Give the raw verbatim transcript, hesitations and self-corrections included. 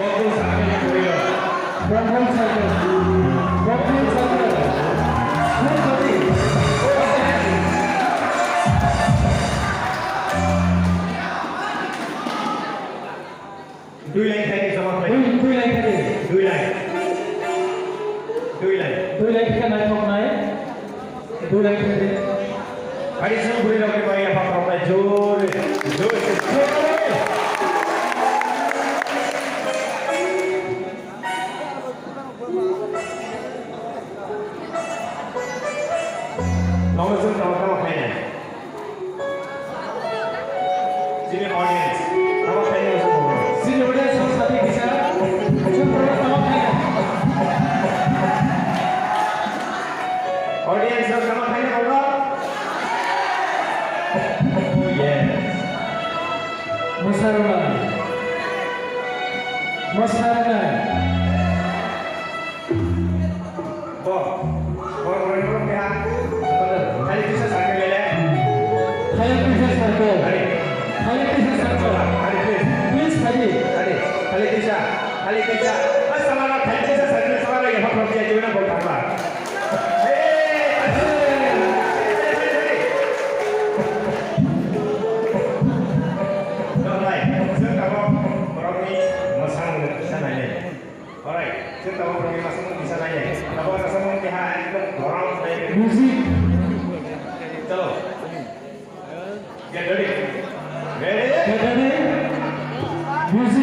Bongkol circle ni bwrwi rok. Bongkol circle. Bongkol circle. Bongkol circle. Dui line khaidi, joma khlai. Dui, dui line khaidi. Dui line. Dui line. Dui line khe naithoknai. Dui line khaidi. Hari sung bwrwi rok ni bai yapha khoroknai jore. Jore. Jore. Nono chwng tamo tamo khainai. Chini audience, tamo khainai chwng tamo. Chini audience rok sati kisa, chwng tamo khainai. Audience rok tamo khainai bolo. Yes. Mwsarwnai. Mwsarwnai. Bo, bo, bo, bo, bo, keha. Khali kisa circle le. Khali kisa circle. Khali. Khali kisa circle. Khali, please. Please, khali. Khali, khali kisa, khali kisa. Bas, samara, khali kisa circle, samara, yaha problem dia, jumena bol thangma. Hey, hey, hey, hey, hey. Dong, bai, jeng kabo, borokni mwsang kisa nainai. Alright, chwng tabuk rwngwi masukmung kisa nainai. Tabuk masukmung keha ekdom gorom khlai. Music. Chalo. Get ready. Ready? Get ready. Music.